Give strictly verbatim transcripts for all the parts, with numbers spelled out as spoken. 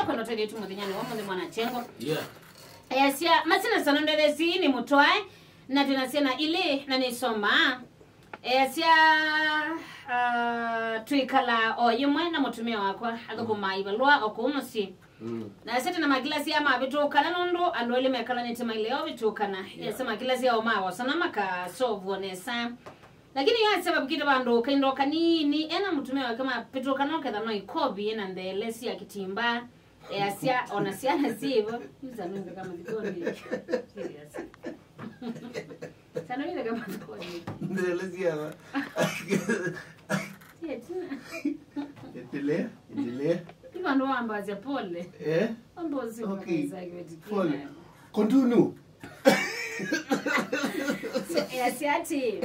Kwenda ũtetheetu mũthenyanĩ wa mũthĩ mwana kyengo. Yeah. Easya, masina sana ndethesi nĩ mũtwae, na twĩna syana ilĩ, na nĩsomaa. Easya, ah, twĩkalaa o yĩmwe na mũtumĩa wakwa, athũkũmaa ivalũa o kũu mũsyĩ. Mm. Na easya tena makilasi amavĩtũkana nũndũ andũ elĩ mekalanĩte maileo vĩtũkana. Easya makilasi ao mawosana makasovwa nesa. Lakini yasya vavikĩte vandũ kaindo kanini, ena mũtumĩa wake mavĩtũkana ũketha no ikovi ena nthele sya kĩtimba. Easya, ona syana syĩvo. Yu sana nĩtheka mathikoni. Serious. Sana nĩtheka mathikoni. Nthele syana. Siye tina. Endelea, endelea. Yu vandũ wambasya pole. Eh? Wambasya okay. Pole. Continue. So, easya ati,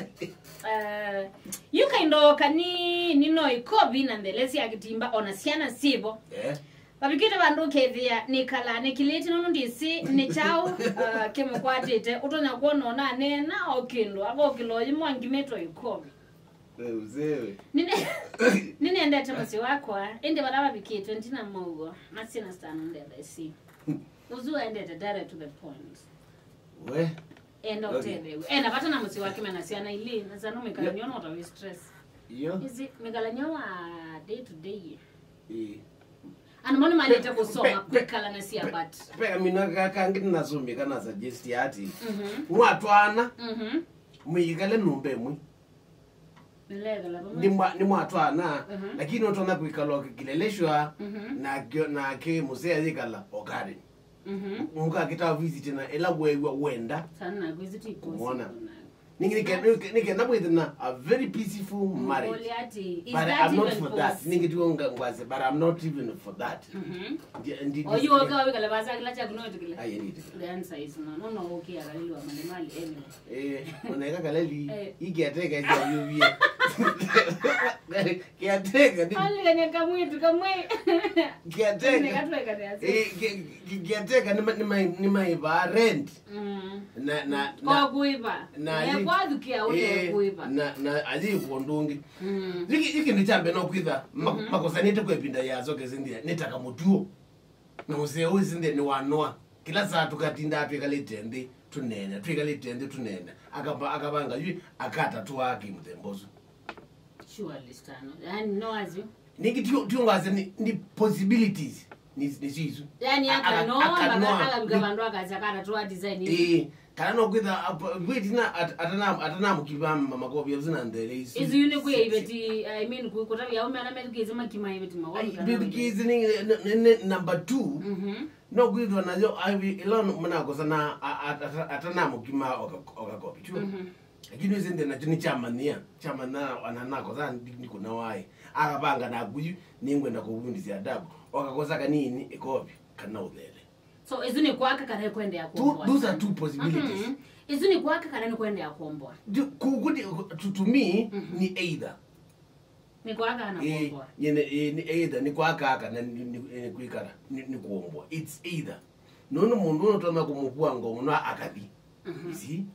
uh, yu kaindo kanini no ikovi na nthele sya kĩtimba ona syana syĩvo. Eh? Vavikĩte vandũ ũkethĩa nĩkalaa nĩkilĩte nũndũ ndĩsĩ nĩ kyaũ, uh, kĩmũkwatĩte. Ũtonya kwona ona aneena o kĩndũ, avokĩla ũyĩmwa ngimĩtwe ikovi. We mzee we. Nĩne-, nĩnendete mũsyĩ wakwa, ĩndĩ vala vavikĩtwe ndina mũuo, na syana sitano ndethesi. Ũsu aendete direct to the point. We. Enda okay. Ũtethewe. Ena vata na mũsyĩ wake mena syana ilĩ, na syana mĩkalanio no ta wĩ stress. Iyo. Isi mĩkalanio wa day to day. Ĩĩ. Andũ mo nĩmaendete kũsoma, kwĩkala na sia, but pe kamina kangĩ nĩnasũmbie kana suggest ati. Mhm. Mwatwaana, mhm, mũikale nyũmba ĩmwe. Nĩmwa-, nĩmwatwaana, mhm, lakini ũtonya kwĩkala ũkĩkileleshwa, mhm, nake, nake mũsee ayĩkala o garden. Mhm. Mũkakĩtaa visit na ĩla weew'a wenda. Sana na visit ikosi. Kuona. Nĩngĩ nĩke-, nĩke-, nĩkenda mwĩthĩ na a very peaceful marriage. Ngoli ati, is that even possible? But I'm not for that. Nĩngĩ tiwo nga-, ngwase, but I'm not even for that. Mhm. Ndi-, ndi-, oyu ndi-, oka wikale vasa kila chaku no tikile. Aye, ndi tikile. The answer is no. No, no, okay, akalili wa malemali, anyway. Eh, unaeka kaleli, eh, ikiateka isi ayuvia. Kiateka ni- Alikanya kamwitu kamwe. Kiateka. Ni katweka ni ase. Eh, ki-, ki-, kiateka ni ma-, ni ma-, ni maiva rent. Mm. Na, na, na, kwa kuiva. Na, na, eh, kwathukia ule, eh, kuiva. Na, na ayi kundungi. Mm. Iki, iki ni chambe no kwitha ma-, mhm, makosanite kwa ipinda ya soke zindia, nitaka mutuo. Na mũsee ũyũ sinde nĩ wa Noa. Kĩla saa tũkatindaa twĩkalĩte nthĩ tũneena, twĩkalĩte nthĩ tũneena. Akamba-, akavanga yu akatatũaa kĩ mũthemba ũsu. Surely, Stano. Yaani, no as you. Nĩngĩ tio, tio ngwasya nĩ, nĩ possibilities. Nĩ, nĩsyo isu. Yaani, a-, aka-, aka Noa, aka aka Noa. Akavika vandũ akasya akatatũaa design ĩsu. Ĩĩ. Kana no kwitha apa-, kwĩtina at-, atana-, atanamũkiva ma-, makovi asu na nthele isu. Isu yu nĩ kwĩ iveti, I mean, ku-, kũtavya aume ala methukĩĩsye makima iveti makovi. Ai, kana iveti kĩsi nĩ, nĩ, nĩ, nĩ number two. Mhm. No kwithwa nayo, ai, ila mũnakosana, a-, a-, ata-, atanamũkima oka-, okakovi, sure. Mhm. Lakini wĩsĩ nthĩ nakyo nĩ kyamanyia, kyamanya ona nakosa ndi-, ndikuna waĩ. Akavanga naku yu, nĩngwenda kũvundisya adabu. Okakosa kanini, ĩkovi, kana ũthele. So, isu nĩ kwaka kana kwendea kuomboa. Two, those are two possibilities. Mhm. Isu nĩ kwaka kana nĩ kwendea kuomboa. Ju-, ku-, kuti-, to, to me, mhm, ni either. Nĩ kwaka kana kuomboa. Eh, ni, ni, ni either, ni kwaka kana ni, ni, ni kwikara, ni, ni kuomboa. It's either. Nũndũ mũndũ ũtonya kũmũkua ngoo mũno akathi. Mhm. You see?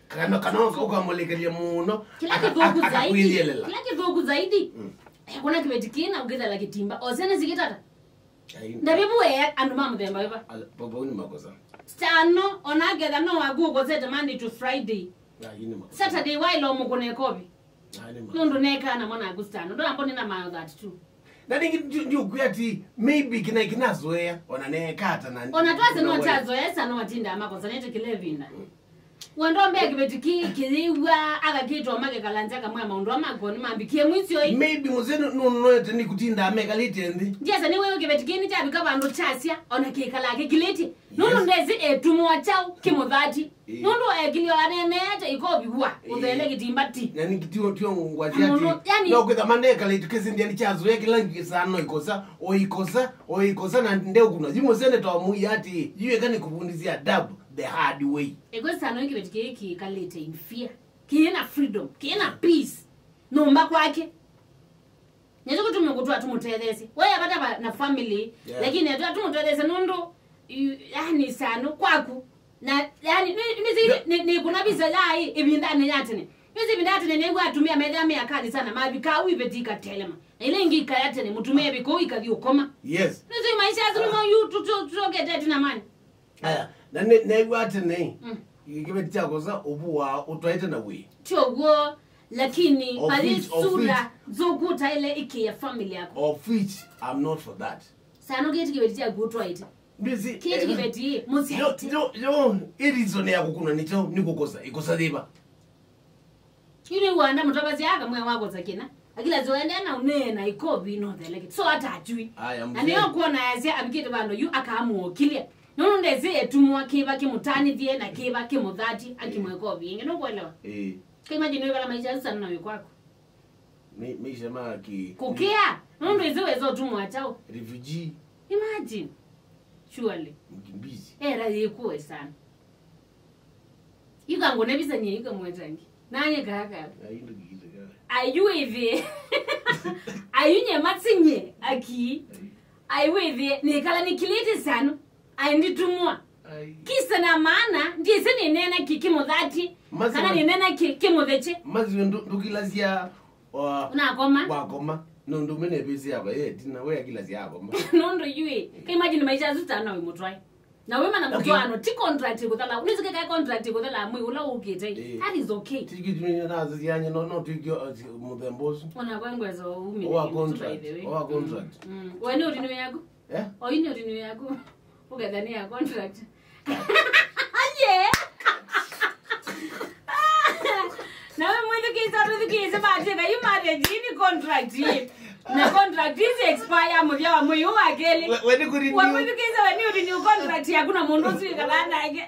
Kana, kana ũka-, ũkamũlekelya mũno, kĩla aka-, kĩthũku aka-, zaidi, akakwĩthielela. Kĩla kĩthũku zaidi. Mm. Eh, kuna kĩveti kĩna ũkĩthela kĩtimba. O syana sikĩtata. Ai, ndavivu we andũ ma mũthemba wĩva? Ala, papa, ni makosa. Stano, ona aketha no waku ũkosete Monday to Friday. Ai, ni makosa. Saturday waĩla ũmũkũna ĩkovi. Ai, ni makosa. Nũndũ nekaa na mwana waku Stano. Ndũnamboni na mile that too. Na nĩngĩ ndi-, ndiũkwĩa ati, maybe kĩna kĩnazoea, ona nekata na ona twase no kyazoea, esa no atinda makosa, nete kĩla ĩvinda. Mm. Wendo mbea kĩveti kĩ, kĩyĩw'a, akakĩtwa makekala nza kamwe maũndũ ama koni mambikie mwisyo ĩ. Maybe mũsee nũ-, nũnoete nĩ kũtinda mekalĩte nthĩ. Ndiasa nĩ wewe kĩveti kĩ nĩ kyavika vandũ kyasya, ona kĩkala kĩkilĩtye. Nũndũ yes. Ndesi etumwa kyaũ kĩmũthati. Ĩĩ. Nũndũ ekilio aneeneete ikoviw'a, ĩĩ, ũthele kĩtimba ti. Na nĩ tio, tio ngwasya ati, mũno, yani no kwĩtha manekalĩte kĩsĩ ndia nĩ kyazoea kĩla ngĩsaa no ikosa, o ikosa, o ikosa na ndeũkuna. Yu mũsee nĩ twamwĩa ati, yu eka nĩ kũvundisya adabu the hard way. Ĩkwĩsana ĩkĩveti kĩĩ kĩkalĩte in fear. Kĩĩ na freedom, kĩĩ na peace. Nyũmba kwake. Nĩkyo kĩtumi kũtwa tũmũtetheesye. We avata va-, na family, yeah, lakini atwa tũmũtetheesye nũndũ, yu-, yani sano kwaku. Na, yani, nĩ, nĩ, yeah, nĩ, nĩ kuna visa yaĩ ĩvindanĩ ya tene. Nĩsĩ ĩvinda ya tene nĩw'a atumĩa methĩa mĩakanĩ sana, mavika au iveti ikatelema. Ĩla ĩngĩ ikaya tene, mũtumĩa ĩvika ũu ikathi ũkoma. Yes. Nĩsĩ maisha asu nĩmo yu tu-, tu-, tutokete tina mani. Aya, na ne-, newa tene. Mm. Kĩveti kya kosa ũvua ũtwaĩte na wĩ. Ti ũguo, lakini Of pali which, of sura which? Nzũku ũtaĩle ĩkĩa family yako. Of which, I'm not for that. Sano kĩti kĩveti kyaku ũtwaĩte. Ndwĩsĩ, kĩti eh, kĩveti, yo, mũsyaĩte. Yo, yo, ĩ reason ya kũkuna nĩkyo, nĩ kũkosa, ĩkosa yĩva? Yu nĩ wanda mũtavasya aka mwe wakosa kĩna. Akila ziwaendea na ũneena ikovi no theleke. So hata ajui. Aya, na mzee. Nĩyo kuona yasya avikĩte vandũ yu akamuokilya. Nono ndesĩ etumwa kĩva kĩmũtanĩthie na kĩva kĩmũthati akimwe ikovi. Ingi nũkuelewa? Eh. Ka imagine wĩkala maisha asu sana na wĩ kwaku. Mi-, maisha ma ki-, kũkĩa. Nũndũ ĩsĩ wĩsa ũtumwa kyaũ? Refugee. Imagine. Surely. Mkimbizi. Era yĩkuwe sana. Yuka ngone visa nye yuka mwetangi. Nanye kaka. Ai, ndo kikite kaka. Ayu ĩthĩ. Ayu nye matsinye aki. Ai. Ayu ĩthĩ nĩkala nĩkilĩte sana. Ai nditumwa. Ai. Kisa na maana, ndiĩsĩ nĩneena kĩ kĩmũthati, masi kana wa- nĩneena kĩ kĩmũtheche. Masi ndu-, ndukilasya, uh, unakoma? Wakoma. Nũndũ mene pesa yakwa, eh, tina we akilasya akoma. Nũndũ yu ĩ. Ka imagine maisha asu tana wĩ mũtwae. Na wĩ mana, okay, mũtwaano, ti contract kũthala. Unaweza keka contract kũthala mwĩ ũla ũkĩte. Eh. That is okay. Tiki tumenya na azazi yanye, no, no, tuikio, uh, mũthemba ũsu. Ona kwa ngwezo umi. Owa contract. By the way. Owa contract. Mm. Mm. Wene ũtini yaku? Eh? Oyu nĩ ũtini yaku. Ũkethania contract. Aye. Na we mwĩthukĩĩsya ũtũthukĩĩsye matĩka yu marriage ii nĩ contract ii. Na contract ii si expire mũthya wa mwei ũũ wa kelĩ. We, we nĩ kũrenew. Wa mwĩthukĩĩsya we nĩ ũrenew contract yaku na mũndũ ũsu wĩkalaa nake.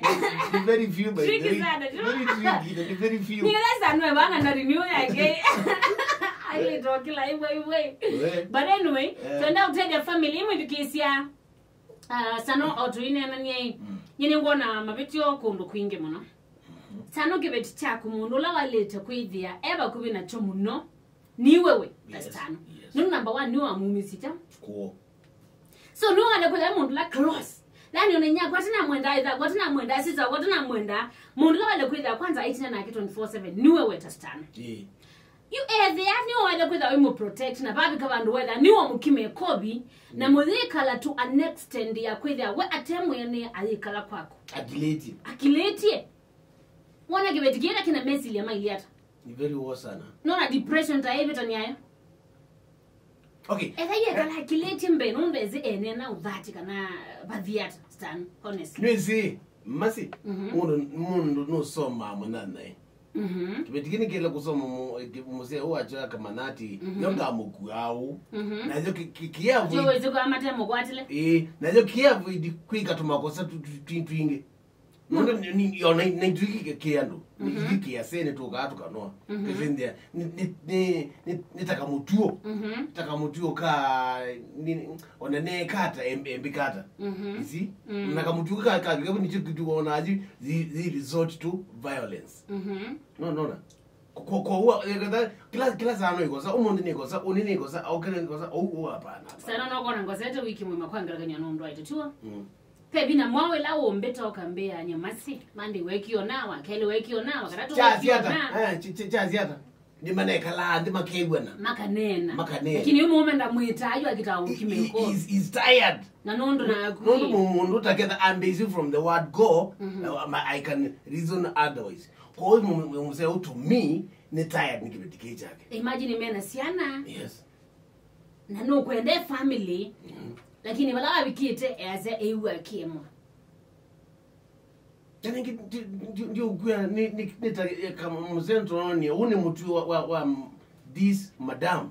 Ni very few, by the way. Tricky sana, you know? Very tricky, ni very few. Nĩgetha sanwe bana na renew yake. Ailĩtwa kila ivwe ivwe. We. But anyway, eh, twenda ũtethya family imwĩthukĩĩsya. Ah, Sano, o tũineenanie ĩ, mm, nyie nĩngwona mavĩtyo kũndũ kwingĩ mũno. Mm-hmm. Sano, kĩveti kyaku mũndũ ũla waĩlĩte kwĩthĩa e vakuvĩ nakyo mũno nĩ wewe, yes, Sano. Yes. Nũndũ number one nĩwe wamumisye kyaũ? Kũũ. So, nĩwe waĩle kwĩthĩa mũndũ ũla close. Yani, ona inyakwa atinamwenda, ĩthakwa atinamwenda, sister wakwa atinamwenda. Mũndũ ũla waĩle kwĩthĩa kwanza aitina nake twenty-four seven nĩ wewe, Sano. Ĩĩ. Yu ethĩa nĩwe waĩle kwĩthĩwa wĩmũprotect na vavika vandũ wetha nĩwe mũkime ĩkovi, na, mm, mũyĩkala to an extent ya kwĩthĩa we ate mwene ayĩkala kwaku. Akilĩtye. Akilĩtye. Wona kĩveti kĩla kĩna mesilya mailye ata? Ni very worse sana. Nona depression ta ĩvĩtany'a yo. Okay. Etha yekala akilĩtye mbee, nũndũ ezi ene na ũthati kana vathi ata, Stan, honestly. Nĩwĩsĩ, masi, mhm, mũndũ, mũndũ nũsomaa mũnyanyae. Mhm. Kĩveti kĩnĩ kĩla kũsoma mu-, ki-, mũsee ũũ akyo akamanya atĩ, mhm, nyo ngamũkua ũũ. Mhm. Nakyo kĩ-, kĩ-, kĩ avoid. Kyo wĩsĩ kwa mate mũkwatĩle. Ĩĩ, nakyo kĩ avoid kwĩka tũmakosa tu-, tu-, tu-, twingĩ. Nũndũ nĩ, nĩ, yo, na, na itwĩkĩke kĩ andũ. Mhm. Itwĩkĩke asene tũkaa tũkanoa. Mhm. Kĩsĩnthĩa, nĩ, nĩ, nĩ, nĩ, nĩ ta kamũtuo. Mhm. Ta kamũtuo ka, nĩ, ona nekata, em-, embikata. Mhm. Isi? Mm. Na kamũtuo ka, ka, ka, nĩkyo kĩtuo ona aji, zi, zi resort to violence. Mhm. No, no, na. Kwa, kwa, kwa, kila, kila saa no ikosa, ũmũnthĩ nĩ ikosa, ũnĩ nĩ ikosa, ũkĩlĩ nĩ ikosa, ũu, ũu, hapana, hapana. Sana no kona ngosete wiki mwema kwa ngalakanya nũndũ aitũtiwa. Mm. Pe vina mwaũ ĩla ũmbĩta ũkambĩa nyamasi, Monday wekio na, wa kelĩ wekio na, wa katatũ wekio na. Kyasiata, eh, ch-, ch-, kyasiata. Nĩ manekalaa nthĩ makew'ana. Makaneena. Makaneena. Lakini yu mũũme ndamwĩtaa yu akĩtaa ũkime ĩko. He, he, he's, he's tired. Na nũndũ na akui. Nũndũ mũ-, mũndũ taketha, I'm busy from the word go, mhm, uh, my, I can reason otherwise. Kwa hiyo mũ-, mũ-, mũsee ũyũ to me, nĩ tired nĩ kĩveti kĩĩ kyake. Imagine mena syana. Yes. Na nũkwenda e family, mhm, lakini vala wavikĩte easya ĩw'a kĩemwa. Tena ngi-, ndi-, ndi-, ndiũkwĩa nĩ, nĩ, nĩ ta, eh, kamũsentoni, ũũ nĩ mũtuo wa, wa, wa m-, this madam.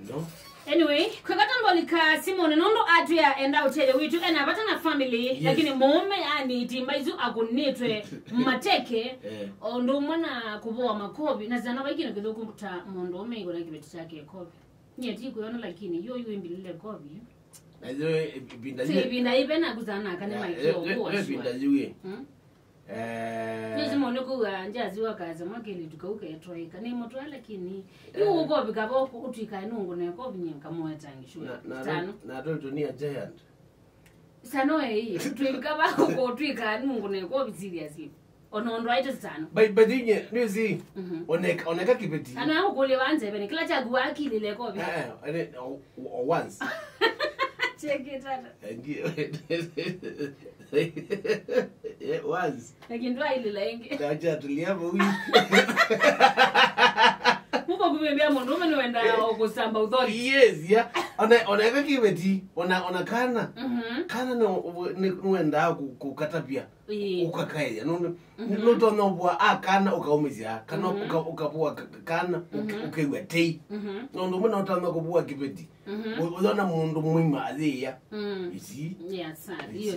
No? Anyway, kwĩ vata mbolika Simone, nũndũ atwĩa enda ũtethyo witũ, ena vata na family, yes, lakini mũũme, yani, timba isu akũnĩtwe mateke, eh, o ũndũ ũmwe na kũvoa makovi, na sana vaikino kĩthũku ta mũndũ ũme igũna kĩveti kyake kovi. Nyie ti kwĩona, lakini yo yu ĩmbilile kovi. Na yo ĩ-, ĩvinda ti yu. Ĩvinda ĩve na kuzana kana ya, maikio yo, yo, kuwa yo ĩvinda yu ĩ. Hmm? Eh. Nĩsimo nĩ kũga njazi wakaza mwakeli tukauka etwaika. Nĩ mũtwa lakini. Eh. Yu ukovi kavo utwika nungu na kovi nyie nkamweta ngishu. Na, na, tano. Na tũtũ nĩ a giant. Sano ei, twĩka va kũtwĩka nungu na kovi seriously. Ona ũndũ aĩte sitano. But but inye nĩũsĩ, oneka oneka kĩveti. Kana ũkũlĩwa nzeveni kĩla kyaku wakilile kovi. Eh, eh, o- o- once. Cheketata. Ndio. Eh, once. Lakini ndwailila ĩngĩ. Kacha tulia vau. Muko kuvembea mũndũ ũme nĩwendaa o kusamba uthori. Yes, yeah. Ona ona eka kĩveti, ona ona kana. Mhm. Kana no nĩwendaa kukatapia. Ĩĩ. Ũkakaĩa nũndũ nũtonya ũvũa akana ũkaũmĩsya kana ũka- ũkavũa ka- kana ũke- ũkew'a tei. Na ũndũ ũmwe na ũtanya kũvũa kĩveti, ũyona mũndũ mũima ayĩĩa. Ĩsi. Yes, sir. Hiyo